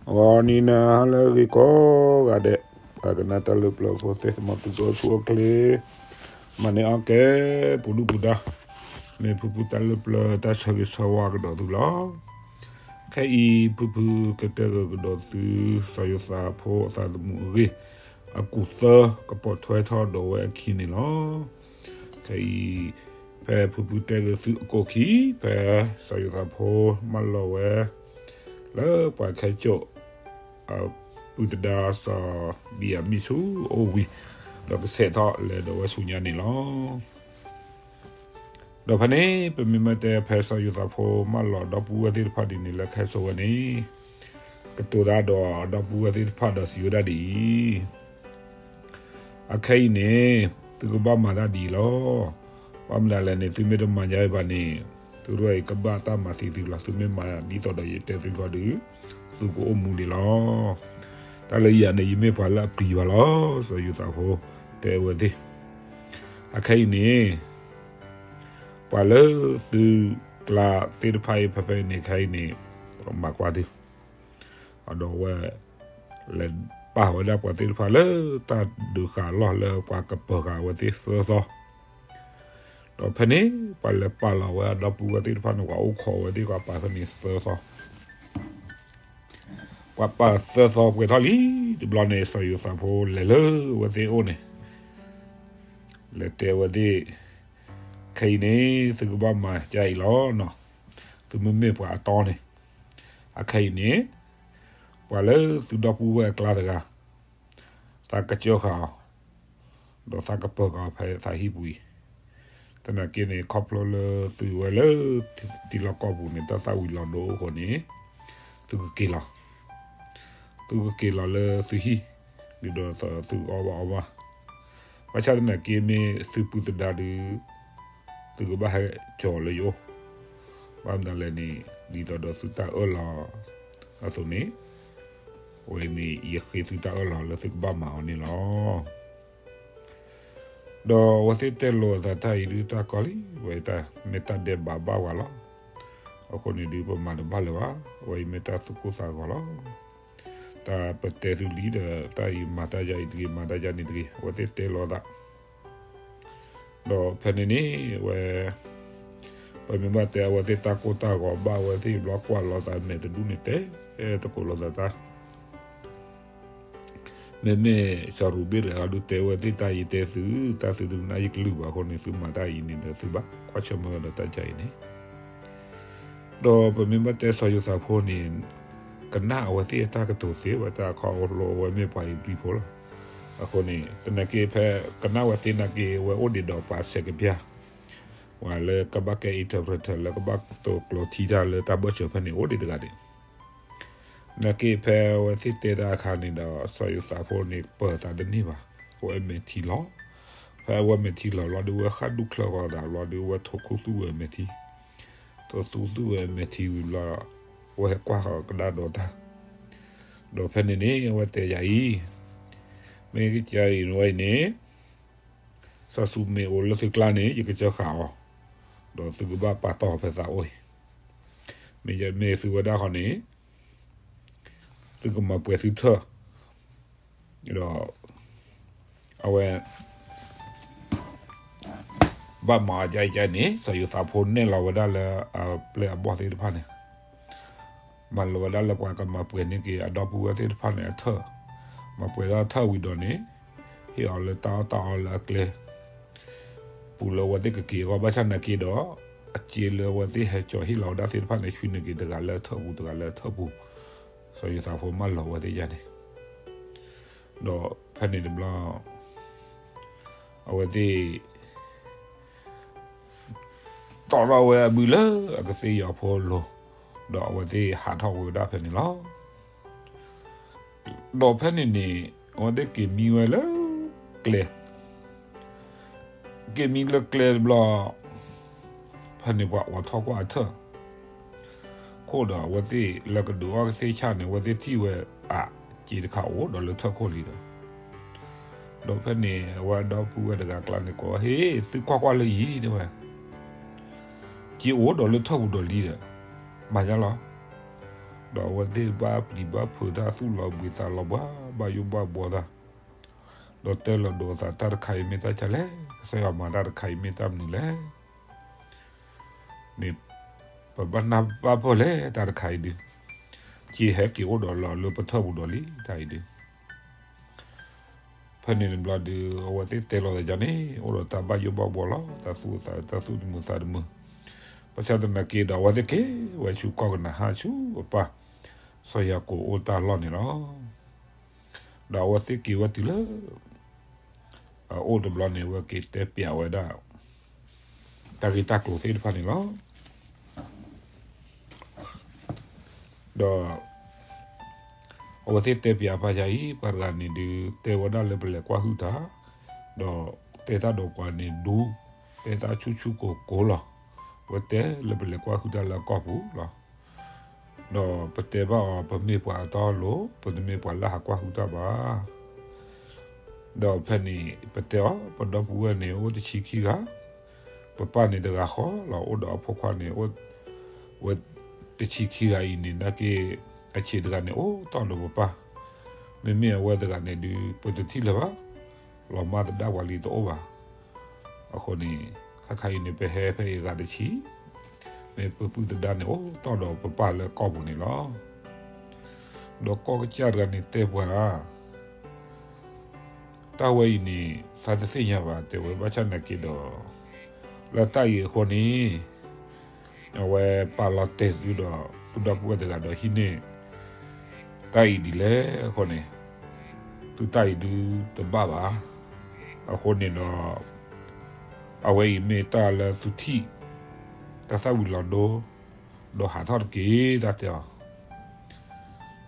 ဂီၤနံၤနၤဟါလၢအဂ့ၤကိးဂၤဒဲး, ပှၤကနၣ်တၢ်လၢပျၢၤဖိသ့ၣ် သမူသကိးဆူၣ်အိၣ်ချ့, မၤန့ၢ်အီၣ်ကဲ ပူၤဒုၣ်ပူၤဒါ, မ့ၢ်ဖုဖုတၢ်လၢပျၢၤတၢ်ဆၢဂ့ၤဆၢဝါကဒီးသုလီၤ. ခဲအံၤဖုဖုကတဲဂၢၢ်ကဒီးသု စီၤယိၤသးဖိအသးသမူအဂ့ၢ် အကူၣ်သၢ ကပိာ်ထွဲထီၣ်ဒီးဝဲအခံန့ၣ်လီၤ. ခဲအံၤ ဖဲဖုဖုတဲဂၢၢ်သုအကိၣ်ခံ ဖဲစီၤယိၤသးဖိမၢလီၤဝဲ လၢပှၤခဲကိာ် အပုၢ်တဒါစီၤဘံၣ်ယၤမံၣ်ဆူအအိၣ်ဝံၤ ဒီးကဆဲးထီၣ်လဲၤဒီးဝဲဆူညါန့ၣ်လီၤ. ဒီးဖဲန့ၣ် ပမ့ၢ်မ့ၢ်တဲဖဲစီၤယိၤသးဖိမၢလီၤဒီပုၢ်ဝဲၢ်သ့ၣ်တဖၣ်ဒ်န့ၣ် လၢခဲစိဝဲန့ၣ် ကတိၤတၢ်ဒီးဒီပုၢ်ဝဲၢ်သ့ၣ်တဖၣ်ဒီးစံးဝဲဒၣ်ဒ်အံၤ, အခဲအံၤန့ၣ် သုကဘၣ်မၤတၢ်ဒ်အံၤလီၤ. ဘၣ်မနုၤလဲၣ်န့ၣ် သုမ့ၢ်တမၤယါအံၤဘၣ်န့ၣ် သုတဝဲအံၤကဘၣ်တၢ်မၤသံသုလီၤ. သုမ့ၢ်မၤဒ်သိးဒီးယတဲသုဂီၢ်ဒီး သုကအိၣ်မူဒံးလီၤ. တၢ်လၢယၤန့ၣ် ယမ့ၢ်ပှၤလၢအပျံၤယွၤလီၤ. စီၤယိၤသးဖိတဲအဝဲသ့ၣ်, အခဲအံၤန့ၣ် ပှၤလၢသုကျါသ့ၣ်တဖၣ်အံၤ ဖဲဖဲန့ၣ်ခဲအံၤန့ၣ် မၤကွၢ်သု, အဒီးဝဲ လဲၤပာ်ဝဲဒၣ်ပှၤသ့ၣ်တဖၣ်လၢတၢ်ဒုးဃာ်အလီၢ်လၢပှၤကပၢၤဃာ်အဝဲသ့ၣ်သၢသီ, ဒီးဖဲန့ၣ် ပှၤလဲၤပာ်လီၤဝဲအဒီပုၢ်ဝဲၢ်သ့ၣ်တဖၣ်န့ၣ် ပှၤအိၣ်ခိးဝဲသ့ၣ် ပှၤပာ်ဖဲန့ၣ်သၢသီ ပှၤပာ်သၢသီပှဲၤထီၣ်လံတဘျီန့ၣ် စီၤယိၤသးဖိလဲၤလၢအဝဲသ့ၣ်အအိၣ်န့ၣ် လဲၤတဲအဝဲသ့ၣ်, ခဲအံၤန့ၣ် သုကဘၣ်မၤကါအံၤလီၤ. သုမ့မ့ၢ်ပှၤအတီန့ၣ်, အခဲအံၤန့ၣ် ပှၤလၢသုဒီပုၢ်ဝဲၢ်အကျါတဂၤ သးကစၢဃာ်အီၤ, ဒီးသးကပၢၤဃာ်အီၤဖဲသးဟံၣ်ပူၤအံၤ, သနာ်က့န့ၣ် ခီဖျိလၢသုဝဲလၢထံလီၢ်ကီၢ်ပူၤန့ၣ် တၢ်သၣ်ဝံၤလီၤဒိအဃိန့ၣ် သုကက့ၤလီၤ. သုကက့ၤလီၤလၢသုဟံၣ်, ဒ်သိးသုကအီၣ်ဘၣ်အီဘၣ်, ဘၣ်ဆၣ်သနာ်က့မ့ၢ်သုပုၢ်သဒါဒီး သုကဘၣ်ဟဲကၠီၤလၢယအိၣ်, ဘၣ်မနုၤလဲၣ်န့ၣ် ဒ်သိးဒီးသုတၢ်အၢၣ်လီၤအသိးန့ၣ်, အဝဲန့ၣ်ယဃ့သုတၢ်အၢၣ်လီၤလၢသုကဘၣ်မၤအီၤန့ၣ်လီၤ. ဒီးအဝဲသ့ၣ်တဲလိာ်အသးတၢ်အံၤဒုးတၢ်ကီလံ, ဝဲမ့ၢ်တၢ်ဒဲးဘးဘၣ်ဝဲလီၤ. အဃိန့ၣ်ဒုးပမၤတဘၣ်လၢၤဘၣ်, အဝဲအံၤမ့ၢ်တၢ်သူၣ်ကိၢ်သးဂီၤလီၤ. တၢ်ပတဲသုလံဒီး တၢ်အံၤမၤတၢ်ယါအံၤတဂ့ၤ မၤတၢ်ယါန့ၣ်တဂ့ၤ အဝဲသ့ၣ်တဲလိာ်သး ဒီးဖဲန့ၣ်န့ၣ် အဝဲ ပမ့ၢ်ဘၣ်တဲအဝဲသ့ၣ်တၢ်ကိၢ်တၢ်ဂီၤဘၣ် အဝဲသ့ၣ်ဘျီကွၢ်လိာ်သးမဲာ်တဒူၣ်န့ၣ် တဲတကိးလိာ်သးတၢ်, မ့မ့ၢ်စီၤရူၤဘ့ၣ်တဂၤဒုးတဲအဝဲသ့ၣ်တၢ်အံၤတဲသု တၢ်သုတနာ်ယကလုၢ်ဘၣ်အဃိန့ၣ် သုမၤတၢ်အံၤန့ၣ်ဒီး သုဘၣ်ကွၢ်ဆၢၣ်မဲာ်ဝဲဒီးတၢ်ယါအံၤန့ၣ် ဒီးပမ့ၢ်ဘၣ်တဲစီၤယိၤသးဖိန့ၣ် ကနၣ်အဝဲသ့ၣ်အတၢ်ကတိၤသ့ဝဲတၢ်ခီဖျိအဝဲမ့ၢ်ပှၤဧ့ၤဘြံၤဖိလီၤ. အဃိန့ၣ် သနာ်က့ဖဲကနၣ်ဝဲသ့ၣ်နာ်က့ အဝဲအိၣ်ဒံးဒီးပှၤဆဲးကပျၢ် ပှၤလၢကဘၣ်ကဲ interpreter လၢကဘၣ်ကတိၤကျိးထံတၢ်လၢတၢ်ဘၢၣ်စၢၤဖဲန့ၣ်အိၣ်ဒံးတဂၤဒံး နာ်က့ဖဲအဝဲသ့ၣ်တဲတၢ်အခါန့ၣ်ဒီး စီၤယိၤသးဖိန့ၣ် ပၢၤသးတန့ၢ်ဘၣ်, အဝဲမဲာ်ထံလီၤ. ဖဲအဝဲမဲာ်ထံလီၤဘျီဒီး အဝဲဃၣ်ဒူၣ်ချၢဃီၤသးဘျီဒီး အဝဲထိၣ်ခူသူၣ်ဝဲမဲာ်ထံ, ထိၣ်ခူသူၣ်ဝဲမဲာ်ထံဝံၤဘျီ, အဝဲဟဲကွၢ်ဃီၤကဒါဒီးတၢ်, ဒီးဖဲန့ၣ်န့ၣ် အဝဲတဲယၤအံၤ, မ့ၢ်ကယၤအံၤဝဲအံၤန့ၣ် စီၤၡူမ့ၣ်အိၣ်လၢသုကျါန့ၣ် ယကစၢဃာ်အီၤ, ဒီးသုကဘၣ်ပာ်တီၢ်ဖဲသးအိၣ်အံၤ, မ့ၢ်သုဝဲဒၣ်ဃီန့ၣ် သုကမၤပှဲၤသုထၢၣ်, ဒီး အဝဲ ဘၣ်မၤအီၤကအံၤကန့ၣ် စီၤယိၤသးဖိနဲၣ်လီၤဝဲဒၣ်လၢအပျဲၢ်အဘီၣ်သ့ၣ်တဖၣ်န့ၣ်, မၤလိာ်ဝဲဒၣ်လၢပှၤကမၤပှဲၤန့ၢ်က့ၤအဒီပုၢ်ဝဲၢ်သ့ၣ်တဖၣ်န့ၣ်အထၢၣ်, မၤပှဲၤဒၣ်ထၢၣ်ဝံၤဒီးန့ၣ်, ဟ့ၣ်အီၤလၢတၢ်အီၣ်တၢ်အီလၢအကျဲ ပူၤလၢအဝဲသ့ၣ်ကက့ၤအဂီၢ် ဘၣ်ဆၣ်နာ်က့ဒီး အစ့လၢအဝဲသ့ၣ်ဟဲကၠီၤဟ့ၣ်လီၤဝဲဒၣ်သ့ၣ်တဖၣ်န့ၣ် ဆှံန့ၢ်က့ၤတဂၤလၢထၢၣ်ပူၤ တဂၤလၢထၢၣ်ပူၤ, စီၤယိၤသးဖိမၢလီၤဝဲသ့ၣ်ယါန့ၣ်, ဒီးဖဲန့ၣ်တဘျီ အဝဲသ့ၣ် တီၣ်ထီၣ်ဝဲအဘုလၢအကသ့ၣ်ယီၤဖိအလိၤ, ဒီးအဝဲသ့ၣ်ဟးထီၣ်ဝဲဒၣ်ဖဲန့ၣ်လီၤ. ဒီးဖဲန့ၣ်န့ၣ် အဝဲသ့ၣ်က့ၤမံဝဲလၢကျဲ, က့ၤမံလၢကျဲတဘျီ, ဖဲန့ၣ်ပှၤအိးထီၣ်ကွၢ်အထၢၣ် ခိၣ်ဒီးအဝဲသ့ၣ်လၢကဒုးအီၣ်ကသ့ၣ်ဆၣ်န့ၣ် အဝဲသ့ၣ်ထံၣ်ဝဲအစ့တခါအိၣ်ဒီးလၢထၢၣ်ခိၣ်လံဒီး, ဒီးဖဲန့ၣ် အဝဲအဒီပုၢ်ဝဲၢ်တဂၤအကျါန့ၣ်ကိးဝဲ ဟ့ၣ် သုကွၢ်ကွၢ်လၢအံၤ တဲဝဲ, စ့အိၣ်ဒီးလၢထၢၣ်ပူၤဒီးလံဒီး, မၤယါလီၤ. ဒီးအဝဲသ့ၣ်ဘၣ်ပျံၤဘၣ်ဖုးတၢ်သူၣ်လီၤဘှံးသးလီၤဘှါ ဘၣ်ယိၣ်ဘၣ်ဘှီတၢ်, ဒီးတဲလီၤဒိးအသး တၢ်တခါအံၤမ့ၢ်တၢ်ဆါလဲၣ်, ကစၢ်ယွၤမၤတၢ်တခါအံၤမ့ၢ်တၢ်မနုၤလဲၣ် န့ၣ်, ပဘၣ်နၢ်ဘၣ်ပၢၢ်လဲၣ်တၢ်တခါအံၤဒုး, က့ၤဟဲက့ၤအိၣ်ဒီးလီၤလၢပထၢၣ်ပူၤဒီးလံတၢ်အံၤဒုး ဖဲန့ၣ်တဘျီဒုး အဝဲသ့ၣ်တဲလီၤသးန့ၣ် အိၣ်ဒီးတၢ်ဘၣ်ယိၣ်ဘၣ်ဘှီလီၤ, တၢ်သူၣ်အသး တၢ်သူၣ်တမုာ်သးတမုာ်, ဘၣ်ဆၣ်သနာ်က့ဒီး အဝဲသ့ၣ်က့ၤဝဲဆူကီၢ်ကနၤအၣ်ဆူအပၢ် စီၤယၤကိာ်အိၣ်တၢ်လီၢ်န့ၣ်လီၤ. ဒီးအဝဲသ့ၣ်က့ၤဝဲတုၤလၢ အအိၣ်တဘျီန့ၣ် အဝဲက့ၤတဲပျးဝဲဒၣ် တၢ်ဂ့ၢ်တၢ်ကျိၤသ့ၣ်တဖၣ်န့ၣ်လီၤ. ဒီး အဝဲသ့ၣ်တဲပျးပှၤယၤအံၤ ပှၤတဂၤန့ၣ်ဒုး တဲဝဲဒၣ်လၢပလဲၤကွၢ်ဟုၣ်တၢ်, ဒီးတဲတၢ်ဒီးပှၤန့ၣ်ဒူ, တဲတၢ်ဆူၣ်ဆူၣ်ကိၤကိၤလီၤ. အဝဲတဲလၢပလဲၤကွၢ်ဟုၣ်တၢ်လၢအကီၢ်ပူၤလီၤ. ဒီးပတဲဘၣ်အီၤ ပမ့ၢ်ပှၤအတီအလိၤ, ပတမ့ၢ်ပှၤလၢဟးကွၢ်ဟုၣ်တၢ်ဘၣ်. ဒီးဖဲန့ၣ် ပတဲအီၤ ပဒီပုၢ်ဝဲၢ်န့ၣ် အိၣ်တဆံခံဂၤ, ပပၢ်န့ၣ်တဂၤဃီလီၤ, အိၣ်ဒီးအဖိခွါန့ၣ် အိၣ်ဝဲတဆံခံဂၤအံၤန့ၣ် နာ်က့ အဆံးတဂၤန့ၣ် အိၣ်တီၢ်ဒီးပပၢ်, မ့မ့ၢ်အဝဲတဂၤန့ၣ်ဒုး ပတထံၣ်လၢၤဘၣ်, လီၤမၢ်သဒါပှၤလံတအိၣ်ဘၣ်. အဃိန့ၣ် ခါခါအံၤန့ၣ် ပဟဲဖဲအံၤဂၤတဆံ, မ့ၢ်ပပုၢ်သဒါန့ၣ် အိၣ်တီၢ်ဒီးပပၢ်လၢကီၢ်ပူၤန့ၣ်လီၤ. ဒီးကီၢ်ကစၢ်တဂၤန့ၣ်တဲပှၤ တၢ်ဝဲအံၤန့ၣ် သးတသ့ၣ်ညါဘၣ် တဲဝဲ, ဘၣ်ဆၣ်နာ်က့ဒီး လၢတၢ်အံၤအဃိန့ၣ် အဝဲပာ်လီၤတဲာ်သုဒီး သုဒီပုၢ်ဝဲၢ်တဂၤဒီးဟံးန့ၢ် တၢ်အံၤဒ်လဲၣ်အဃိန့ၣ် သုတၢ်အံၤဒုးတဘၣ်ဘၣ်. အဃိန့ၣ်ဒီး အဝဲအံၤမ့ၢ်တၢ်လၢသုထံၣ် တၢ်သၣ်ဝံၤလီၤဒိ ဒီးဟးထီၣ်တက့ၢ် တၢ်တဲအီၤ.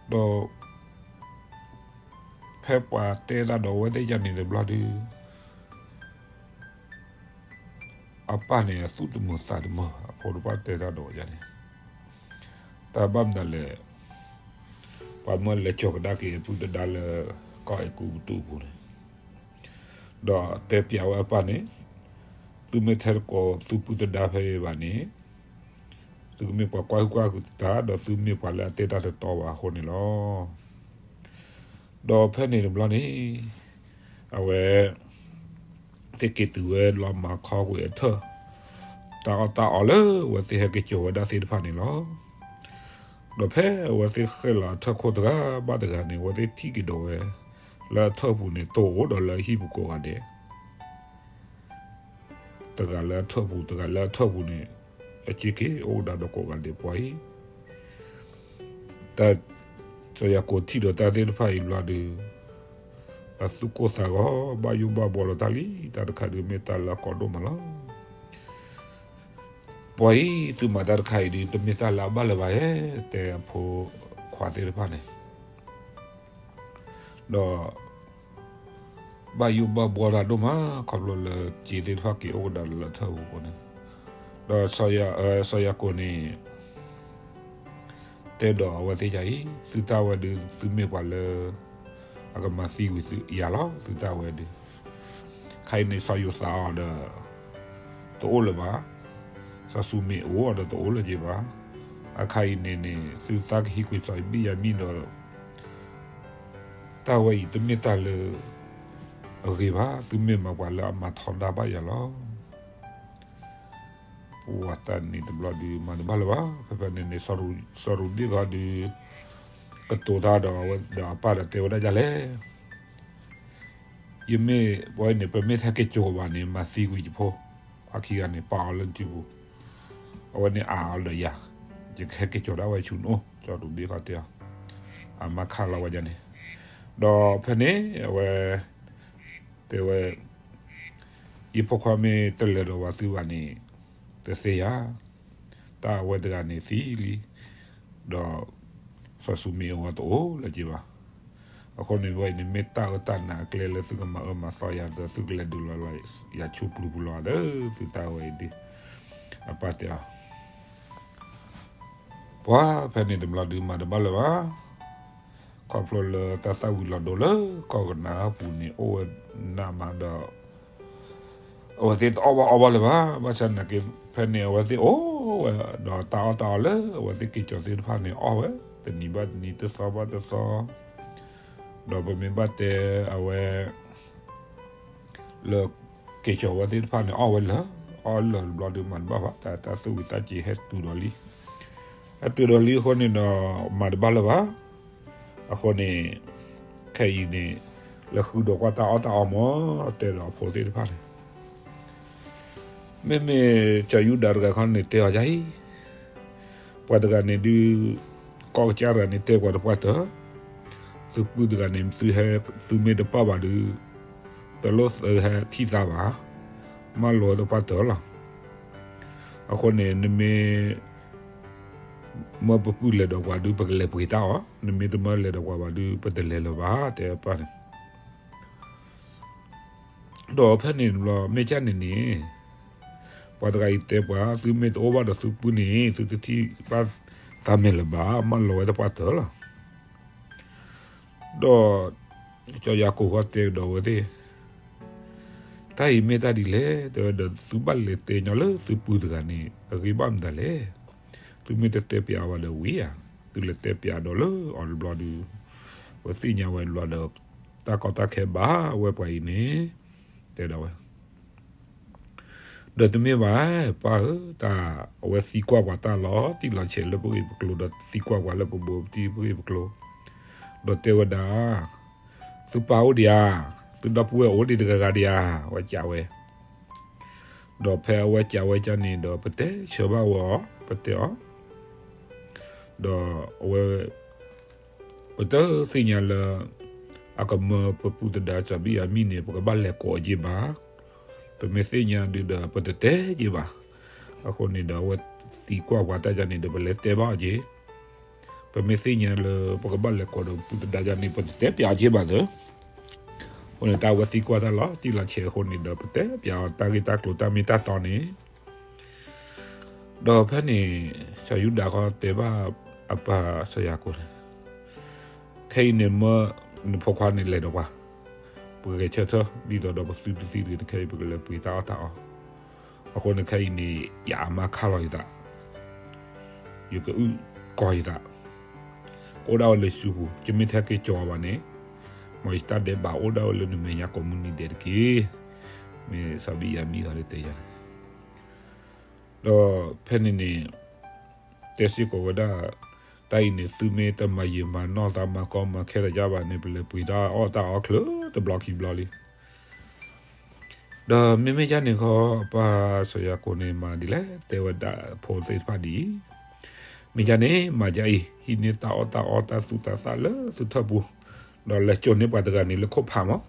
ဒီး ဖဲပှၤတဲတၢ်ဒီးအဝဲသ့ၣ်ယၤန့ၣ်တဘျီဒုး အပၢ်န့ၣ်သူၣ်တမုာ်သးတမုာ် အဖိတဖၣ်တဲတၢ်ဒီးယၤန့ၣ် တၢ်ဘၣ်မနုၤလဲၣ်, ပှၤမၢလဲၤကၠီၤကဒါက့ၤအပုၢ်သဒါလၢ ကီၢ်အဲၤကူပတူးအပူၤန့ၣ်, ဒီးတဲပျးဝဲအပၢ်န့ၣ်, သုမ့ၢ်ထဲတကိးသုပုၢ်သဒါဖဲအံၤဘၣ်န့ၣ် သုကမ့ၢ်ပှၤကွၢ်ဟုၣ်ကွၢ်ဟုၣ်တၢ် ဒီးသုမ့ၢ်ပှၤလၢအတဲတၢ်တတီဘၣ်အဃိန့ၣ်လီၤ. ဒီးဖဲန့ၣ်တဘျီန့ၣ် အဝဲ သ့ၣ်က့ၤတုၤဝဲလီၤမၤခီကွံာ်အထၢၣ်, တၢ်အီၣ်တၢ်အီလၢအဝဲသ့ၣ်ဟဲက့ၤကၠီၤဝဲဒၣ်သ့ၣ်တဖၣ်န့ၣ်လီၤ. ဒီးဖဲအဝဲသ့ၣ်ဃဲၣ်လီၤအထၢၣ်ခိၣ်တဂၤဘၣ်တဂၤန့ၣ် အဝဲသ့ၣ်ထံၣ်က့ၤဒီးဝဲ လၢအထၢၣ်ပူၤန့ၣ် တအိၣ်ဒီးလၢအဟံၣ်ပူၤကိးဂၤဒဲး တဂၤလၢအထၢၣ်ပူၤ တဂၤလၢအထၢၣ်ပူၤန့ၣ် အစ့ၢ်ကီးအိၣ်ဒၣ်ဒီးကိးဂၤဒဲးပှၤအံၤ တၢ် စီၤယၤကိာ်ထံၣ်ဒီးတၢ်သ့ၣ်တဖၣ်အံၤဘျီဒုး အသူၣ်ကိၢ်သးဂီၤ ဘၣ်ယိၣ်ဘၣ်ဘှီဒီးတၢ်လံ တၢ်တခါဒုးမ့ၢ်တၢ်လၢအကီဒိၣ်မးလီၤ. ပှၤအံၤသုမၤတၢ်တခါအံၤဒုး တမ့ၢ်တၢ်လၢအဘၣ်လၢၤဘၣ်ဧါ တဲအဖိခွါသ့ၣ်တဖၣ်န့ၣ် ဒီး ဘၣ်ယိၣ်ဘၣ်ဘှီတၢ်ဒိၣ်မး ခီဖျိလၢစ့သ့ၣ်တဖၣ်က့ၤအိၣ်ကဒါလၢထၢၣ်ပူၤအဃိန့ၣ်, ဒီးစီၤယၤကိာ်န့ၣ် တဲဒီးအဝဲသ့ၣ်ယၤအံၤ သုတၢ်ဝဲဒုး သုမ့ၢ်ပှၤလၢ အကမၤသံကွံာ်သုယၤလီၤ သုတၢ်ဝဲဒုး ခါအံၤန့ၣ် စီၤယိၤသးအီၤဒီး တအိၣ်လၢၤဘၣ်, စီၤၡူမ့းအိၣ်အီၤဒီးတအိၣ်လၢၤက့ၤဘၣ်. အခါအံၤန့ၣ်န့ၣ် သုသးကဟံးကွံာ်စီၤဘ့ၣ်ယၤမံဒီး တၢ်ဝဲအံၤတမ့ၢ်တၢ်လၢ အဂ့ၤဘၣ်, သုမ့ၢ်မၤပှၤလၢအမၤထီဒါဘၣ်ယၤလီၤ. ပှၤတၢ်န့ၣ်တဘျီဒုး မၤတဘၣ်လၢၤဘၣ်. ဖဲဖဲန့ၣ်န့ၣ် စီၤရူးဘ့ၣ်ဂီၤဒုး ကတိၤတၢ်ဒီးအဝဲဒီးအပၢ်ဒီးတဲဝဲဒၣ်ဒ်လဲၣ် ယမ့ၢ်ပဝဲန့ၣ် ပမ့ၢ်ထဲက့ၤကၠိၤဘၣ်န့ၣ် မၤသံကွံာ်ယဖိ, အခံဂၤန့ၣ် ပာ်အီၤလၢနစုပူၤ, အဝဲန့ၣ်အါအီၤဒီးယၤ, ယကဟဲက့ၤကၠိၤဒၣ်ဝဲဆူနအိၣ်, စီၤရူးဘ့ၣ်ဂီၤတဲအီၤ, အမါခးလီၤဝဲဒၣ်န့ၣ်, ဒီးဖဲန့ၣ် အဝဲ တဲဝဲ ယဖိခွါမ့ၢ်တလဲၤဒီးဝဲသုဘၣ်န့ၣ် တသ့ဧါ, တၢ်အဝဲတဂၤန့ၣ်သံလံ, ဒီး စီၤၡူမ့းအဝဲတအိၣ်လၢၤက့ၤဘၣ်. အဃိန့ၣ်ဝဲအံၤန့ၣ် မ့ၢ်တၢ်အၢတၢ်နးအကျဲလၢသုကမၤအၢမၤသီယၤဒီး သုကလဲၤဒုးလီၤလၢယၤဆူပျုၤပူၤလီၤဒီး သုတၢ်ဝဲအံၤဒုး အပၢ်တဲအီၤ ပှၤဖဲန့ၣ်တဘျီဒုးမၤတဘၣ်လၢၤဘၣ်. ခီဖျိလၢတၢ်သၣ်ဝံၤလီၤဒိလၢကီၢ်ကနၤအပူၤန့ၣ် အိၣ်ဝဲနးမးဒီး အဝဲသ့ၣ်တအီၣ်ဘၣ်အီဘၣ်လၢၤဘၣ်. ဘၣ်ဆၣ်နာ်က့ ဖဲန့ၣ်အဝဲသ့ၣ်အိၣ်ဝဲဒီးတၢ်အီၣ်တၢ်အီလၢအဝဲသ့ၣ်က့ၤကၠီၤသ့ၣ်တဖၣ်န့ၣ် အီၣ်ဝဲ တနံၤဘၣ်တနံၤ တသီဘၣ်တသီ, ဒီးပမ့ၢ်ဘၣ်တဲအဝဲ လၢက့ၤကၠီၤဝဲသ့ၣ်တဖၣ်န့ၣ် အီၣ်ဝဲလၢာ်, အီၣ်လၢာ်တဘျီဒီးမၤတဘၣ်ဘၣ်, တၢ်သူၣ်ဝံသးစူၤဟဲတုၤဒီးလံ, ဟဲတုၤဒီးလံအဃိန့ၣ်ဒီး မၤတဘၣ်လၢၤဘၣ်. အဃိန့ၣ် ခဲအံၤန့ၣ် လဲၤဃုဒီးကွၢ်တၢ်အီၣ်တၢ်အီမၢ် တဲဒီးအဖိသ့ၣ်တဖၣ်န့ၣ် မ့မ့ၢ်ကၠီၤယူဒၤတဂၤခီန့ၣ် တဲအီၤဒ်အံၤ, ပှၤတဂၤန့ၣ်ဒုး ကီၢ်ကစၢ်တဂၤန့ၣ် တဲပှၤတပှၢ်တၢၢ်, သုပုၢ်တဂၤန့ၣ် သုမ့ၢ်တပာ်ဘၣ်ဒီး တလိၣ်သုဟဲထံၣ်သးဘၣ်, မၢလိာ်ဝဲတပှၢ်တၢၢ်လီၤ. အဃိန့ၣ် နမ့ၢ် မၢပပုၢ်လဲၤဒီးပှၤဒုး ပကလဲၤပှ့ၤတၢ်အီၣ်, နမ့ၢ်တမၢလဲၤဒီးပှၤဘၣ်ဒုး ပတလဲၤလၢၤဘၣ် တဲပၢ်န့ၣ် ဒီးဖဲန့ၣ်တဘျီ မ့ၢ်ကၢ်န့ၣ်န့ၣ် ပှၤတဂၤအံၤတဲပှၤ သုမ့ၢ်တအိၣ်ဘၣ်ဒီးသုပုၢ်န့ၣ် သုတထံၣ်ဘၣ်သးမဲာ်လၢၤဘၣ်, မၢလိာ်ဝဲတပှၢ်တၢၢ်လီၤ. ဒီး ကၠီၤယၤကိာ်ဃီတဲကဒီးဝဲသ့ၣ်, တၢ်အံၤမ့ၢ်တၢ်ဒ်လဲၣ်, တဲဝဲဒီး သုဘၣ်လဲၤတဲညီလၢသုပုၢ်တဂၤန့ၣ် အဂ့ၢ်ဘၣ်မတၤလဲၣ်. သုမ့ၢ်တတဲပျးဝဲဒီးဝံၤဧါ, သုလဲၤတဲပျးဒီးလၢအီၤတဘျီဒီး ပသ့ၣ်ညါဝဲတဘျီဒီး တၢ်ကီတၢ်ခဲဘၣ်ဝဲပှၤအံၤန့ၣ် တဲဒၣ်ဝဲ ဒီးတမ့ၢ်ဘၣ် ပၢ်ဧၢ, တၢ်အဝဲသံကွၢ်ပှၤတၢ်လီၤတံၢ်လီၤဆဲးလၢပဂ့ၢ်ပကျိၤ ဒီးသံကွၢ်ပှၤလၢပဘိပတံၢ်ပဂ့ၢ်ပကျိၤ, ဒီးတဲဝဲဒၣ်, သုပၢ်အိၣ်ဒံးဧါ, သုဒီပုၢ်ဝဲၢ်အိၣ်ဒံးတဂၤဂၤဒံးဧါ, အဝဲစံးဝဲ, ဒီးဖဲအဝဲစံးဝဲကၢ်န့ၣ်ဒီး ပတဲဆၢဘၣ်ဝဲအီၤ, ပတဲအီၤ, ဒီးအဝဲ ပတသ့ၣ်ညါလၢ အကမၢပပုၢ်သဒါစီၤဘံၣ်ယၤမံၣ်န့ၣ် ပကဘၣ်လဲၤကိးအီၤက့ၤဘၣ်. ပမ့ၢ်သ့ၣ်ညါဒုးဒီး ပတတဲက့ၤဘၣ်. အဃိန့ၣ်ဒီး အဝဲသံကွၢ်ပှၤတၢ်ယၤန့ၣ်ဒီး ပလဲၤတဲဘၣ်အီၤက့ၤ. ပမ့ၢ်သ့ၣ်ညါလၢ ပကဘၣ်လဲၤကိးဒီးပပုၢ်သဒါယၤန့ၣ် ပတတဲပျးအီၤက့ၤဘၣ်သၢ. အဃိန့ၣ် တၢ်ဝဲသံကွၢ်တၢ်လီၤတံၢ်လီၤဆဲးအဃိန့ၣ်ဒီး ပတဲပျးအီၤတၢ်ဂ့ၢ်တၢ်ကျိၤတၢ်မ့ၢ်တၢ်တီန့ၣ် ဒီးဖဲန့ၣ် စီၤယူဒၤခီတဲဘၣ်အပၢ်စီၤယၤကိာ်န့ၣ်, ခဲအံၤန့ၣ်မၢနဖိခွါန့ၣ်လဲၤဒီးပှၤ, ပကဂဲၤဆၢထၢၣ် ဒ်သိးဒီးပသုတသံတဂ့ၤန့ၣ် ခဲအံၤပကလဲၤပှ့ၤတၢ်အီၣ်တၢ်အီ. အဃိန့ၣ်ခဲအံၤန့ၣ် ယအမါခါလီၤယသး, ယကအုၣ်ကီၤယသး, အိၣ်ဒၣ်ဝဲလၢစုပူၤ, ယမ့ၢ်တဟဲက့ၤကၠီၤဘၣ်န့ၣ်, မ်ယတၢ်ဒဲးဘးအိၣ်ဒၣ်ဝဲလၢနမဲာ်ညါကိးမုၢ်နံၤဒဲးတက့ၢ်. မ့ၢ်စီၤဘံၣ်ယၤမံၣ်ဟီဒ်တဲယၤန့ၣ် ဒီးဖဲန့ၣ်န့ၣ် တဲစ့ၢ်ကီးဝဲဒၣ်, တၢ်အံၤန့ၣ် သုမ့ၢ်တမၤယံာ်မၤနီၢ်သး မၤကီမၤခဲတယါဘၣ်န့ၣ် ပလဲၤပှ့ၤတၢ်အီၣ်တၢ်အီချၢတဘျီခံဘျီလံ. ဒီးမ့မ့ၢ်ယါန့ၣ်ခီ ပၢ်စီၤယၤကိာ်န့ၣ်မၤဒ်လဲၣ်, တဲဝဲဒၣ်ဖိသ့ၣ်တဖၣ်ဒ်အံၤ, မ့ၢ်ယါန့ၣ် မၤယါအံၤ ဟံးန့ၢ်တၢ်အီၣ်တၢ်အီတၢ်သူၣ်တၢ်သၣ်လၢသုထၢၣ်ပူၤ, ဒီးလဲၤကၠီၤန့ၢ်ပှၤတဂၤန့ၣ်လၢခိၣ်ဖးမး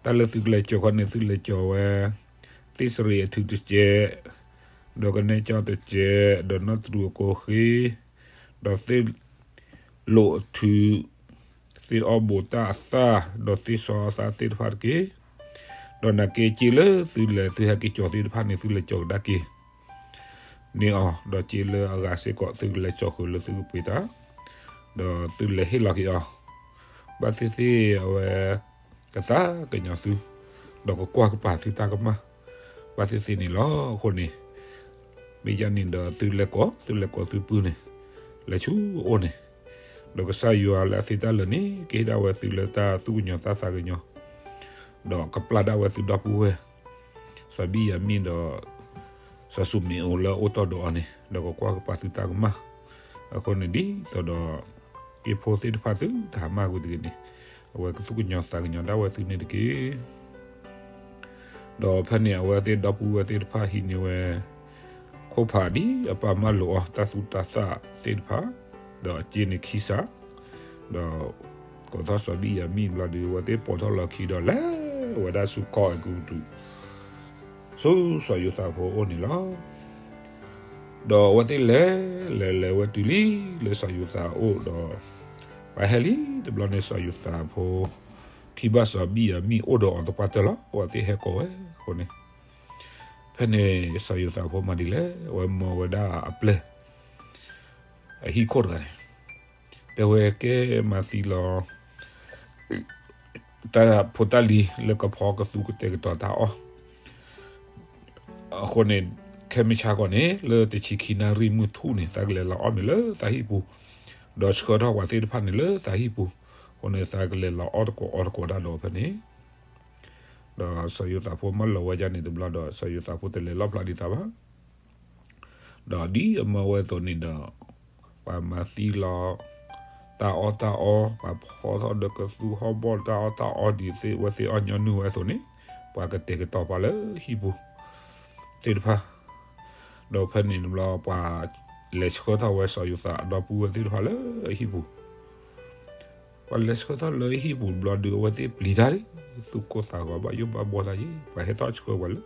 တၢ်လၢသုကလဲၤကၠီၤခီန့ၣ် သုလဲၤကၠီၤဝဲ သ့ၣ်စရ့းအထုးတစဲး, ဒီးကနဲကၠီတစဲး, ဒီးနီၢ်တရူးအကိးဃ့, ဒီးသ့ၣ်လိာ်အထုး, သ့ၣ်အီၣ်ဘိးတၢ်အသၣ်, ဒီးသ့ၣ်စီအသၣ်သ့ၣ်တဖၣ်တက့ၢ်. ဒီးနာ်က့စ့လၢသုလဲၤသုဟဲက့ၤကၠီၤသ့ၣ်တဖၣ်န့ၣ် သုလဲၤကၠီၤကဒါက့ၤ န့ၢ်အီၤ, ဒီးစ့လၢအဂၤစ့ၢ်ကီး သုကလဲၤကၠီၤဃုာ်လၢသုကပှ့ၤတၢ်, ဒီးသုလဲၤဟ့ၣ်လီၤက့ၤအီၤ, ဘၣ်သ့ၣ်သ့ၣ်အဝဲ ကသးကညီၤသု, ဒီးကကွၢ်ကပၤသုတၢ်ကမၣ်, ဘၣ်သ့ၣ်သ့ၣ်န့ၣ်လီၤ. အဃိန့ၣ် မ့ၢ်ယါန့ၣ်ဒီးသုလဲၤကိး, သုလဲၤကိးသုပုၢ်န့ၣ်, လဲၤဆူအအိၣ်န့ၣ်, ဒီးကစၢ်ယွၤလၢအသ့တၢ်လၢာ်န့ၣ် ကဟ့ၣ်ဒၣ်ဝဲသုလၢတၢ်သူၣ်ကညီၤသးသးကညီၤ, ဒီးကပျၢ်ဒၣ်ဝဲသုဒီပုၢ်ဝဲၢ် စီၤဘံၣ်ယၤမံၣ်ဒီး စီၤစူၤမ့းအိၣ်လၢအအိၣ်တီၢ်ဒီးအီၤန့ၣ် ဒီးကကွၢ်ကပၤသုတၢ်ကမၣ်. အဃိန့ၣ် ဒ်သိးဒီး က့ၤဖိသ့ၣ်တဖၣ်သုတဟါမၢ်ကွံာ်တဂ့ၤန့ၣ်, အဝဲကသူၣ်ကညီၤသးကညီၤဒၣ်ဝဲသုန့ၣ်တက့ၢ်. ဒီးဖဲန့ၣ် အဝဲသ့ၣ်ဒီပုၢ်ဝဲၢ်သ့ၣ်တဖၣ်ဟံးန့ၢ်ဝဲ ခိၣ်ဖးဒ်အပၢ်မၢလိာ်အီၤ တၢ်သူၣ်တၢ်သၣ်သ့ၣ်တဖၣ်, ဒီးအစ့န့ၣ်ခံစး, ဒီး ကိးထီၣ်စီၤဘံၣ်ယၤမံၣ်ဘျီဒီး အဝဲသ့ၣ်ပိာ်ထီၣ်လီၢ်ခံဒီးလဲၤဝဲဒၣ်ဆူကီၢ်အဲၤကူပတူး, ဆူစီၤယိၤသးဖိအအိၣ်န့ၣ်လီၤ. ဒီးအဝဲသ့ၣ်လဲၤ လဲၤလဲၤဝဲတုၤလံ လၢစီၤယိၤသးအအိၣ်ဒီး ပှၤဟဲလံတဘျီန့ၣ် စီၤယိၤသးဖိ ထံၣ်ဘၣ်စီၤဘံၣ်ယၤမံၣ်အိၣ်ဒီးအီၤသပှၢ်တၢၢ်လီၤ. အဝဲသ့ၣ်ဟဲကိးဝဲအဃိန့ၣ်, ဖဲန့ၣ်စီၤယိၤသးဖိမၤဒ်လဲၣ်, အဝဲမၢဝဲဒၣ်အပျဲၢ် အဟံၣ်ခိၣ်တဂၤန့ၣ်, တဲဝဲကဲမၤသံလီၤ တၢ်ဖိတၢ်လံၤလၢကဖီကသူကတဲာ်ကတီၤတၢ်အီၣ်, အဃိန့ၣ် ခဲမုၢ်ဆါခီန့ၣ် လၢတဆံခံနၣ်ရံၣ်မုၢ်ထူၣ်န့ၣ် သးကလဲၤလီၤအီၣ်မ့ၤလၢသးဟံၣ်ပူၤ, ဒီးဆှၢထီၣ်ပှၤသ့ၣ်တဖၣ်န့ၣ်လၢသးဟံၣ်ပူၤ, အဃိန့ၣ်သးကလဲၤလီၤအီၣ်တကိးအီတကိးတၢ်ဒီးဖဲန့ၣ်, ဒီးစီၤယိၤသးဖိမၢလီၤဝဲဒၣ်န့ၣ်တဘျီဒီး စီၤယိၤသးဖိတလဲၤလီၣ်ဖျါဒံးသးဘၣ်. ဒီးဒ်အမၢဝဲအသိးန့ၣ်ဒီး ပှၤမၤသံလီၤ တၢ်အီၣ်တၢ်အီ, ပှၤဖီထီၣ်ဒီးကသူဟီၣ်ဘီၣ်တၢ်အီၣ်တၢ်အီဒ်သိးအဝဲသ့ၣ်အီၣ်ညီနုၢ်ဝဲအသိးန့ၣ်, ပှၤကတဲာ်ကတီၤပှၤလၢဟံၣ်ပူၤသ့ၣ်တဖၣ်, ဒီးဖဲန့ၣ်တဘျီ ပှၤလဲၤဆှၢထီၣ်ဝဲစီၤယိၤသးအဒီပုၢ်ဝဲၢ်သ့ၣ်တဖၣ်လၢဟံၣ်ပူၤ ပှၤလဲၤဆှၢထီၣ်လၢဟံၣ်ပူၤတဘျီဒီး အဝဲသ့ၣ်ပျံၤတၢ်လံ, သူၣ်ကိၢ်သးဂီၤဘၣ်ယိၣ်ဘၣ်ဘှီတၢ်ယံၤ, ပှၤဟဲထီၣ်ဆှၢပှၤလၢ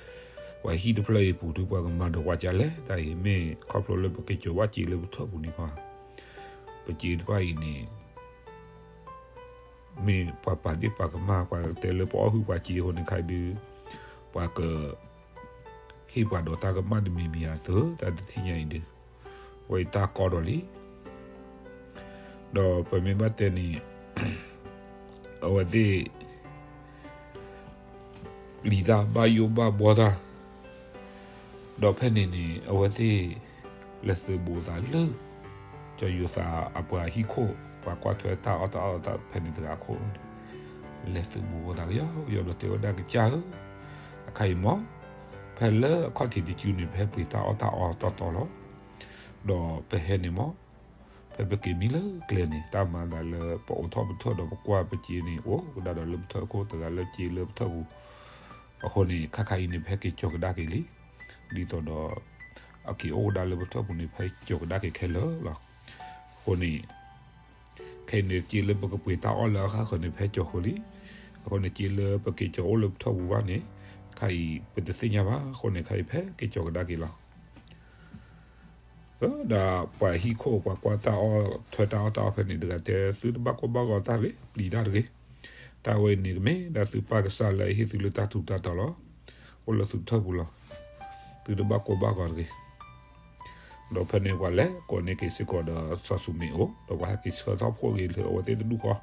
ပှၤဟံၣ်တဖျၢၣ်အံၤပူၤဒီး ပှၤကမၤဒီးပှၤကလဲၣ်တၢ်အံၤ မ့ၢ်ခီဖျိလၢပက့ၤကၠီၤဘၣ်စ့လၢပထၢၣ်ပူၤန့ၣ်ခီ, ပစ့တဖၣ်အံၤန့ၣ် မ့ၢ်ပှၤပာ်ဒ့ၣ်ပာ်ကမၣ် ပှၤတဲလၢပအီၣ်ဟုၣ်ပှၤစ့အဃိန့ၣ်ခါအံၤဒုး ပှၤက ဟ့ၣ်ပှၤဒီးတၢ်ကမၣ်တမံၤမံၤအသိး တၢ်တထံၣ်ညါအံၤဒုး ဝဲအံၤတၢ်ကီဒီးလံ. ဒီးပမ့ၢ်ဘၣ်တဲန့ၣ် အဝဲသ့ၣ် ပျံၤတၢ်ဘၣ်ယိၣ်ဘၣ်ဘှီတၢ်, ဒီးဖဲန့ၣ်န့ၣ် အဝဲသ့ၣ် လဲၤသုးဘူးသးလၢ စီၤယိၤသးအပှၤဟံၣ်ခိၣ် ပှၤကွၢ်ထွဲတၢ်အီၣ်တၢ်အီတၢ်ဖဲန့ၣ်တဂၤအခိၣ်န့ၣ်, လဲၤသုးဘူးသးကယီကယီဒီးတဲဝဲဒၣ်ကစၢ်ဧၢ, အခါအံၤမ့ၢ် ဖဲလၢအခီၣ်ထံးတစုန့ၣ် ပဟဲပှ့ၤတၢ်အီၣ်တၢ်အီတီတီလီၤ. ဒီးပဟဲန့ၣ်မ့ၢ် ဖဲပက့ၤမံလၢကျဲန့ၣ် တၢ်မၤသးလၢပအိးထီၣ်ပထၢၣ်ဒီးပကွၢ်ပစ့န့ၣ် အိၣ်ကဒါဒီးလၢပထၢၣ်အခိၣ်တဂၤလၢစ့လၢပထၢၣ်ပူၤ, အဃိန့ၣ် ခါခါအံၤန့ၣ် ပဟဲက့ၤကၠီၤကဒါက့ၤလံ. ဒ်သိးဒီး အက့ၤအိၣ်ကဒါလၢပထၢၣ်ပူၤန့ၣ် ပဟဲကၠီၤကဒါက့ၤခဲလၢာ်လီၤ. အဃိန့ၣ် ခဲအံၤန့ၣ် စ့လၢပကပှ့ၤတၢ်အီၣ်လၢအဃၣ်ဃၢၤန့ၣ် ပဟဲကၠီၤဃီလံ. အဃိန့ၣ် စ့လၢပက့ၤကၠီၤအိၣ်လၢပထၢၣ်ပူၤဘၣ်န့ၣ် ခါအံၤပတသ့ၣ်ညါဘၣ်. အဃိန့ၣ် ခါအံၤပဟဲက့ၤကၠီၤကဒါက့ၤလီၤ. ဒီးပှၤဟံၣ်ခိၣ်ပှၤကွၢ်တၢ်အီၣ်ထွဲတၢ်အီၣ်တၢ်အီဖဲန့ၣ်တဂၤတဲ သုတဘၣ်ကိၢ်ဘၣ်ဂီၤတၢ်တဂ့ၤ, ပျံၤတၢ်တဂ့ၤ. တၢ်ဝဲအံၤန့ၣ်ကမ့ၢ်ဒၣ်သုပၢ်ကစၢ်လၢအဟ့ၣ်သုလၢတၢ်ထူးတၢ်တီၤလီၤ. အိၣ်လၢသုထၢၣ်ပူၤလီၤ. သုတဘၣ်ကိၢ်ဘၣ်ဂီၤတဂ့ၤ. ဒီးဖဲန့ၣ်ပှၤလဲၤကိးန့ၢ်က့ၤစ့ၢ်ကီးဒီးစီၤၡူမ့းအိၣ်, ဒီးပှၤဟဲက့ၤဆှၢထီၣ်ဖှိၣ်ဂ့ၤလၢအဝဲသ့ၣ်တဒူၣ်ဃီ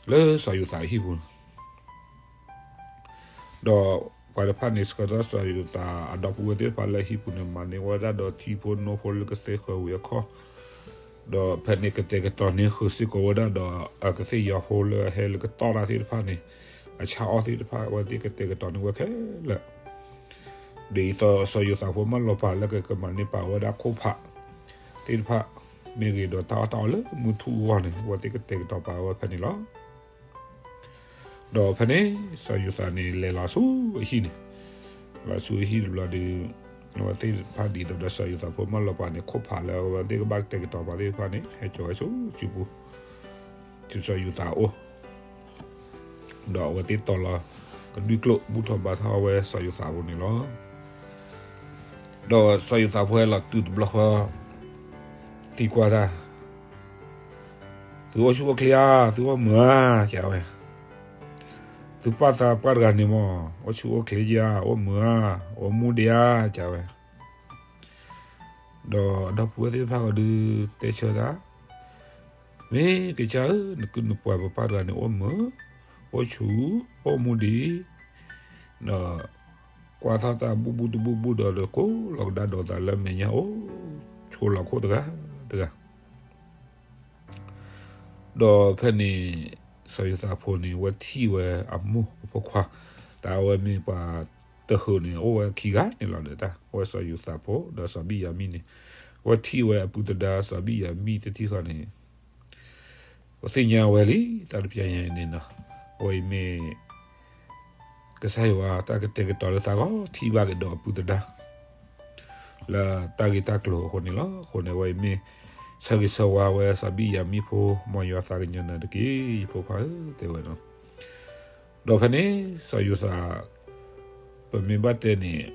လၢစီၤယိၤသးအဟံၣ်ပူၤ ဒီးပှၤတဖၣ်န့ၣ် ဆှၢထီၣ်စီၤယိၤသးအဒီပုၢ်ဝဲၢ်သ့ၣ်တဖၣ်လၢအဟံၣ်ပူၤန့ၣ် မၤန့ၢ်ဝဲဒၣ်ဒီးထံဖိနိဖိလၢကသ့ဃၢၤဝံၤအခီၣ်, ဒီးဖဲန့ၣ်ကတဲာ်ကတီၤန့ၢ်ဃုာ်စ့ၢ်ကီးဝဲဒၣ်ဒီး အကသ့ၣ်ယီၤဖိလၢအဟဲလၢကတီၢ်တၢ်သ့ၣ်တဖၣ်န့ၣ် အဆၣ်အီၣ်သ့ၣ်တဖၣ် အဝဲသ့ၣ်ကတဲာ်ကတီၤန့ၢ်ဝဲခဲလၢာ် ဒ်သိးစီၤယိၤသးဖိမၢလီၤပာ်လၢကကမၤန့ၢ်ပာ်ဝဲဒၣ်ခိၣ်ဖးသ့ၣ်တဖၣ် မ့ၢ်ဂ့ၤဒီးတၢ်အီၣ်တၢ်အီလၢမုၢ်ထူၣ်အဂီၢ်န့ၣ် အဝဲသ့ၣ်ကတဲာ်ကတီၤပာ်ဝဲဖဲန့ၣ်လီၤ. ဒီးဖဲန့ၣ် စီၤယိၤသးန့ၣ် လဲၤလီၤဆူအဟံၣ်န့ၣ်, လီၤဆူအဟံၣ်တဘျီဒီး အဝဲသ့ၣ်တဖၣ်ဒ်သိးဒီးစီၤယိၤသးဖိမၢလီၤပာ်န့ၣ် ခိၣ်ဖးလၢအဝဲသ့ၣ်ကဘၣ်ကတဲာ်ကတီၤပာ်သ့ၣ်တဖၣ်န့ၣ် ဟဲကၠီၤဝဲဆူစုပူၤ တုၤစီၤယိၤသးအအိၣ် ဒီးအဝဲသ့ၣ်တီၤလီၤကဒွံကျိၣ် ဘူၣ်ထီၣ်ဘါထီၣ်ဝဲစီၤယိၤသးအအိၣ်န့ၣ်လီၤ. ဒီးစီၤယိၤသးဖိဟဲလီၤတုၤတဘျီဃီ သံကွၢ်တၢ်, သုအိၣ်ဆူၣ်အိၣ်ချ့ဧါ, သုအိၣ်မုာ်ဧါ, ကဝဲ, သုပာ်သးပှၢ်တဂၤန့ၣ်မ့ၢ် အိၣ်ဆူၣ်အိၣ်ချ့ဧါ, အိၣ်မုာ်ဧါ, အိၣ်မူဒံးဧါ, ကဝဲ. ဒီးအဒီပုၢ်ဝဲၢ်သ့ၣ်တဖၣ်ကဒုးတဲဆၢတၢ်, မ့ၢ်ကစၢ်ဧၢ, နကုၢ်နပှၤပပၢ်တဂၤန့ၣ် အိၣ်မုာ်, အိၣ်ဆူၣ်, အိၣ်မူဒံး, ဒီးကွၢ်ထီၣ်တၢ်ဘူၣ်ဘူၣ်တဘူၣ်ဘူၣ်ဒီး ကိးလီၤကဒါဒီးသးလၢမဲာ်ညါအိၣ်, ဆိးလီၤခိၣ်တဂၤတဂၤ ဒီးဖဲန့ၣ် စီၤယိၤသးဖိန့ၣ် ဝဲထံၣ်ဝဲအမိၢ်အဖိခွါ, တၢ်ဝဲမ့ၢ်ပှၤတဟုးန့ၣ် အိၣ်ဝဲခံဂၤန့ၣ်လီၤဒီးတၢ်, အဝဲစီၤယိၤသးဖိဒီးစီၤဘံၣ်ယၤမံၣ်န့ၣ်, ဝဲထံၣ်ဝဲအပုၢ်သဒါစီၤဘံၣ်ယၤမံၣ်တထံၣ်ဃီန့ၣ် ပသ့ၣ်ညါဝဲလံ တၢ်တပျၢ်ညါအံၤန့ၣ်နီၤ, အဝဲအံၤမ့ၢ် ကစၢ်ယွၤတၢ်ကတဲာ်ကတီၤလၢသးဂီၢ်ထံၣ်ဘၣ်က့ၤဒီးအပုၢ်သဒါ လၢတၢ်ဂ့ၢ်တၢ်ကျိၤအဃိန့ၣ်လီၤ. အဃိန့ၣ် အဝဲအံၤမ့ၢ်ဆၢဂ့ၤဆၢဝါဝဲစီၤဘံၣ်ယၤမံၣ်ဖိ မ်ယွၤသးကညီၤနၤတက့ၢ် ယဖိခွါဧၢ တဲဝဲနီၤ. ဒီးဖဲန့ၣ် စီၤယိၤသး ပမ့ၢ်ဘၣ်တဲန့ၣ်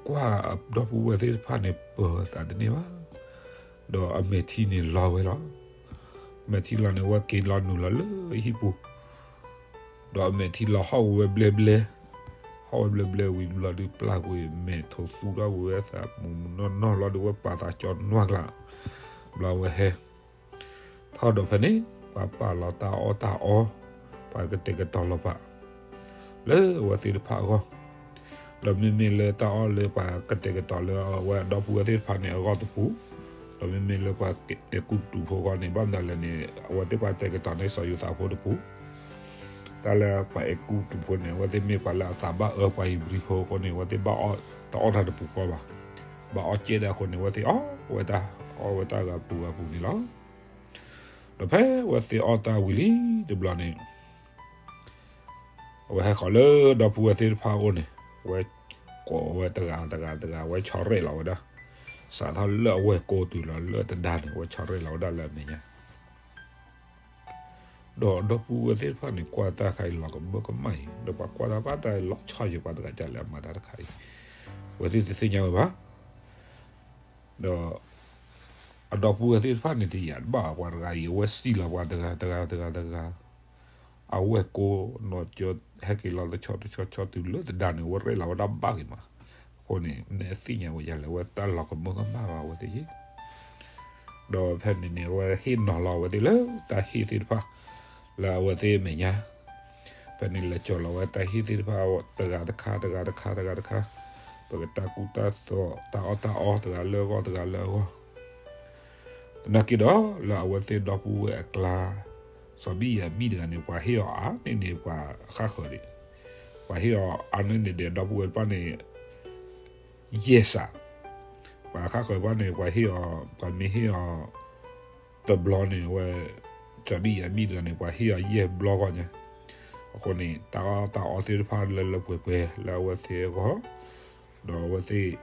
ကွၢ်အဒီပုၢ်ဝဲၢ်သ့ၣ်တဖၣ်န့ၣ် ပၢၤသးတန့ၢ်ဘၣ်, ဒီးအမဲာ်ထံန့ၣ်လီၤဝဲလီၤ. အမဲာ်ထံလီၤန့ၣ် အဝဲက့ၤလီၤနုာ်လီၤလၢအဟံၣ်ပူၤ, ဒီးအမဲာ်ထံလီၤဟီၣ်ဝဲဘျဲဘျဲ, ဟီၣ်ဝဲဘျဲဘျဲဝံၤဘျီဒီးပျၢ်ကွံာ်မဲာ်ထိးသူထီၣ်ဝံၤဝဲသးမူးမူးနီၢ်နီၢ်လီၤဒီး ဝဲပာ်သးကၠီနွၢ်ကျါ, ဘျီဝဲဟဲ ထီၣ်ဒီးဖဲန့ၣ် ပှၤပာ်လီၤတၢ်အီၣ်တၢ်အီ, ပှၤကတဲာ်ကတီၤလီၤပာ် လၢအဝဲသ့ၣ်တဖၣ်အဂီၢ်, ဒီးမ့မ့ၢ်လၢတၢ်အီၣ်လၢပှၤကတဲာ်ကတီၤလၢအဝဲအဒီပုၢ်ဝဲၢ်သ့ၣ်တဖၣ်န့ၣ်အဂီၢ်တပူၤ, ဒီး ဒီးမ့မ့ၢ်လၢပှၤအဲၤကူပတူးဖိဃီန့ၣ် ဘၣ်မနုၤလဲၣ်န့ၣ် အဝဲသ့ၣ်ပှၤတဲာ်ကတီၤန့ၢ်စီၤယိၤသးဖိတပူၤ, တၢ်လၢပှၤအဲၤကူပတူးဖိန့ၣ် အဝဲသ့ၣ်မ့ၢ်ပှၤလၢအသးဘၣ်အၢပှၤဧ့ၤဘြံၤဖိအဃိန့ၣ် အဝဲသ့ၣ်ဘၣ်အီၣ်တၢ်အီၣ်တၢ်တပူၤဃီဘၣ်, ဘၣ်အီၣ်ကဲဒၣ်အဃိန့ၣ် အဝဲသ့ၣ်အီၣ်ဝဲတၢ်, အီၣ်ဝဲတၢ်ဂၤပူၤဂၤပူၤန့ၣ်လီၤ. ဒီးဖဲအဝဲသ့ၣ်အီၣ်တၢ်ဝံၤလံတဘျီန့ၣ် အဝဲဟဲဃီၤလၢဒီပုၢ်ဝဲၢ်သ့ၣ်တဖၣ်အအိၣ်န့ၣ်, ဝဲကိးဝဲတဂၤတဂၤတဂၤ ဝဲဆီရဲၣ်လီၤဝဲဒၣ်, စးထီၣ်လၢအဝဲၢ်ကိးတုၤလီၤလၢတဒါန့ၣ် ဝဲဆီရဲၣ်လီၤဝဲဒၣ်လၢအမဲာ်ညါ. ဒီးဒီပုၢ်ဝဲၢ်သ့ၣ်တဖၣ်န့ၣ် ကွၢ်တၢ်ခါအံၤလီၤကမၢကမၣ်အံၤ ဒီးပှၤကွၢ်တၢ်ဘၣ်တၢ်လီၤဆီယံၤ ပှၤတဂၤကလဲၤအမၤတၢ်တခါအံၤ, အဝဲသ့ၣ်တသ့ၣ်ညါဝဲဘၣ်. ဒီးအဒီပုၢ်ဝဲၢ်သ့ၣ်တဖၣ်န့ၣ် တယာ်တဘၣ်ပှၤတဂၤအံၤ အဝဲစံၣ်လီၤပှၤတဂၤတဂၤတဂၤတဂၤ, အဝဲၢ်ကိးနီၢ်ကၠီ ဟဲက့ၤလီၤတဆီတဆီဆီတုၤလၢတဒါန့ၣ် အဝဲရဲၣ်လီၤဝဲဒၣ်ဘၣ်ဂ့ၤမး, အဃိန့ၣ် မ့ၢ်အသ့ၣ်ညါဝဲယၤလဲၣ် အဝဲတၢ်လီၤကမၢကမၣ်ဘၣ်အဝဲသ့ၣ်အံၤ. ဒီးဖဲန့ၣ်န့ၣ် အဝဲဟ့ၣ်နီၤလီၤအဝဲသ့ၣ်လၢတၢ်ဟ့ၣ်သ့ၣ်တဖၣ် လၢအဝဲသ့ၣ်အမဲာ်ညါ, ဖဲန့ၣ်လဲၤကၠီၤလီၤဝဲတၢ်ဟ့ၣ်သ့ၣ်တဖၣ် တဂၤတခါတဂၤတခါတဂၤတခါ, ပကတၢ်ကူတၢ်သိး တၢ်အီၣ်တၢ်အီတဂၤလၢအဂီၢ်တဂၤလၢအဂီၢ် သနာ်က့ဒီး လၢအဝဲသ့ၣ်ဒီပုၢ်ဝဲၢ်အကျါ စီၤဘံၣ်ယၤမံၣ်တဂၤန့ၣ် ပှၤဟ့ၣ်အီၤအါန့ၢ်န့ၣ် ပှၤဃၣ်ဃၢၤဒံး, ပှၤဟ့ၣ်အီၤအါန့ၢ်န့ၣ်ဒီး ဒီပုၢ်ဝဲၢ်တဖၣ်န့ၣ် ယဲၢ်စး, ပှၤဃၣ်ဃၢၤတဖၣ်န့ၣ် ပှၤဟ့ၣ်အီၤ ပှၤမ့ၢ်ဟ့ၣ်အီၤ တဘျီန့ၣ် အဝဲ စီၤဘံၣ်ယၤမံၣ်တဂၤန့ၣ် ပှၤဟ့ၣ်အီၤယဲၢ်ဘျီဃီညါ, အဃိန့ၣ် တၢ်အီၣ်တၢ်အီသ့ၣ်တဖၣ်လၢလၢပှဲၤပှဲၤ လၢအဝဲသ့ၣ်အဂီၢ်, ဒီးအဝဲသ့ၣ်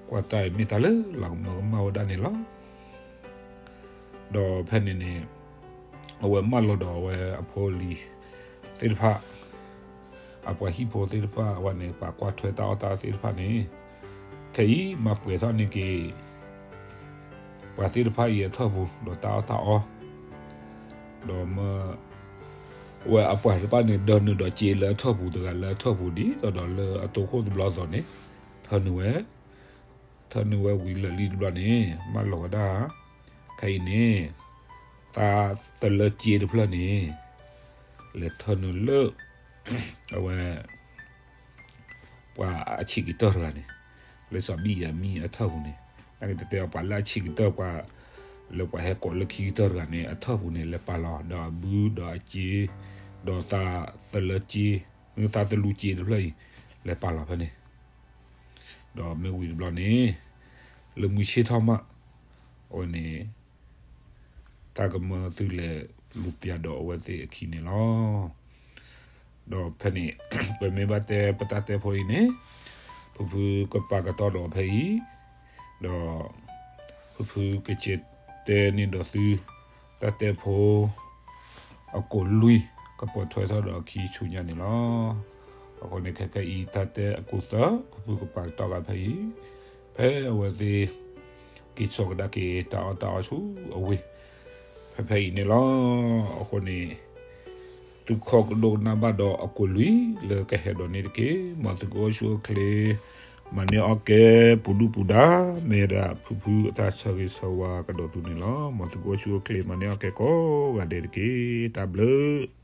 ကွၢ်တၢ်အံၤမ့ၢ်တၢ်လၢလီၤကမၢကမၣ်ဝဲဒၣ်န့ၣ်လီၤ. ဒီးဖဲန့ၣ်န့ၣ် အဝဲမၢလီၤဒီးအဝဲအဖိအလံၤသ့ၣ်တဖၣ်, အပှၤဟံၣ်ဖိသ့ၣ်တဖၣ် အဝဲန့ၣ် ပှၤကွၢ်ထွဲတၢ်အီၣ်တၢ်အီသ့ၣ်တဖၣ်န့ၣ်, ခဲအံၤမၤပှဲၤထီၣ်န့ၢ်က့ၤ ပှၤသ့ၣ်တဖၣ်အံၤအထၢၣ်ပူၤ ဒီးတၢ်အီၣ်တၢ်အီ, ဒီးမၢ ဝဲအပှၤတဖၣ်န့ၣ် ဒၢနုာ်ဒီးစ့လၢအထၢၣ်ပူၤတဂၤလၢအထၢၣ်ပူၤ ဒ်သိးဒီးလၢအတိခိၣ်တဘျီအသိးန့ၣ်, ထၢနုာ်ဝဲ, ထၢနုာ်ဝဲဝံၤလၢာ်လံတဘျီန့ၣ် မၢလီၤဝဲဒၣ်, ခဲအံၤန့ၣ် သးသလၢစ့တဖျၢၣ်န့ၣ် လဲၤထၢနုာ်လၢ အဝဲ ပှၤအဆံးကတၢၢ်တဂၤန့ၣ်, လၢစီၤဘံၣ်ယၤမံၣ်အထၢၣ်ပူၤန့ၣ်, နာ်က့တဲတဲပှၤလၢအဆံးကတၢၢ်ပှၤ, လၢပှၤဟဲကိးလၢခံကတၢၢ်တဂၤန့ၣ် အထၢၣ်ပူၤန့ၣ် လဲၤပာ်လီၤ ဒီးအဘုဒီးအစ့, ဒီးသးသလၢစ့, သးသလူစ့တဖျၢၣ်အံၤလဲၤပာ်လီၤဖဲန့ၣ်, ဒီးမ့ၢ်ဝံၤတဘျီန့ၣ် လၢမုၢ်ဆ့ၣ်ထီၣ်မး, အဝဲန့ၣ် တၢ်ကမၢသုလဲၤလူၤပျၢ်ဒီးအဝဲသ့ၣ်အခံန့ၣ်လီၤ. ဒီးဖဲန့ၣ် ပမ့ၢ်ဘၣ်တဲပတၢ်တဲဖိအံၤန့ၣ်, ဖုဖုကပာ်ကတီၢ်ဒီးဖဲအံၤ, ဒီး ဖုဖုကစံးတဲန့ၢ်ဒီးသု တၢ်တဲဖိ အကိာ်လွံၢ် ကပိာ်ထွဲထီၣ်ဒီးအခံဆူညါန့ၣ်လီၤ. အဃိန့ၣ် ခဲခဲအံၤတၢ်တဲအကူအသၢ ဖုဖုကပာ်ကတီၢ်ဂၤဖဲအံၤ, ဖဲအဝဲသ့ၣ် က့ၤစိာ်ကဒါက့ၤတၢ်အီၣ်တၢ်အီဆူအဝ့ၢ် ဖဲဖဲအံၤန့ၣ်လီၤ. အဃိန့ၣ် သုခိးကဒိကနၣ်ဘၣ်ဒီးအကိာ်လွံၢ်လၢကဟဲဒိးန့ၢ်တက့ၢ်. မ်သုကအိၣ်ဆူၣ်အိၣ်ချ့ မၤန့ၢ်အီၣ်ကဲပူၤဒူၣ်ပူၤဒါ မ့ၢ်ဒၣ်ဖုဖုအတၢ်ဆၢဂ့ၤဆၢဝါကဒီးသုန့ၣ်လီၤ. မ်သုကအိၣ်ဆူၣ်အိၣ်ချ့ မၤန့ၢ်အီၣ်ကဲကိးဂၤဒဲးတက့ၢ်. တၢ်ဘျုး